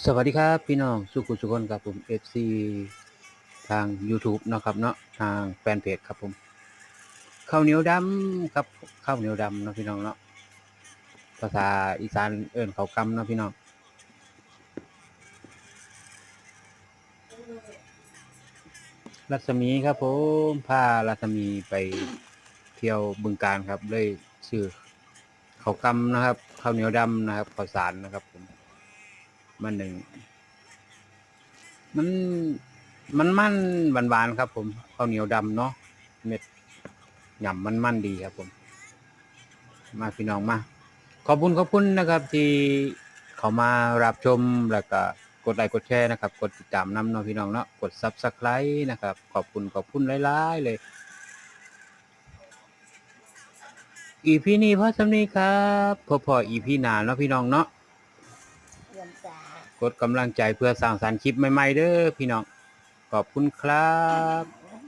ສະຫວັດດີຄັບ ພີ່ນ້ອງສູ່ຜູ້ສູ່ຄົນຄັບຜົມ ເອັຟຊີ ທາງ YouTube ເນາະຄັບເນາະ ທາງແຟນເພຈຄັບຜົມ. ເຂົ້າໜຽວດຳຄັບ ເຂົ້າໜຽວດຳເນາະພີ່ນ້ອງເນາະ ພາສາອີສານເອີ້ນເຂົ້າກ່ຳເນາະພີ່ນ້ອງ. ລັດສະໝີຄັບຜົມ ພາລັດສະໝີໄປທ່ຽວບຶງການຄັບ ເລີຍຊື້ເຂົ້າກ່ຳນະຄັບ ເຂົ້າໜຽວດຳນະຄັບ ເຂົ້າສານນະຄັບຜົມ ມາໜຶ້ງ ມັນ ມັນໆ ຫວານໆ ຄັບຜົມ ເຂົ້າໜຽວດຳເນາະ ເມັດຫຍ້ຳມັນໆ ດີຄັບຜົມ. ມາພີ່ນ້ອງມາ ຂອບຄຸນ ຂອບຄຸນນະຄັບ ທີ່ເຂົ້າມາຮັບຊົມ ແລ້ວກະກົດໄລກົດແຊນະຄັບ ກົດຕິດຕາມນຳເນາະພີ່ນ້ອງເນາະ ກົດ Subscribe ນະຄັບ ຂອບຄຸນ ຂອບຄຸນຫຼາຍໆ ເລີຍ. ອີພີນີ້ພໍສ່ຳນີ້ຄັບ ພົບພໍ້ອີພີໜ້າເນາະພີ່ນ້ອງເນາະ. ກົດກຳລັງໃຈເພື່ອສ້າງສັນຄລິບໃໝ່ໆ ເດີພີ່ນ້ອງ ຂອບຄຸນຄັບ.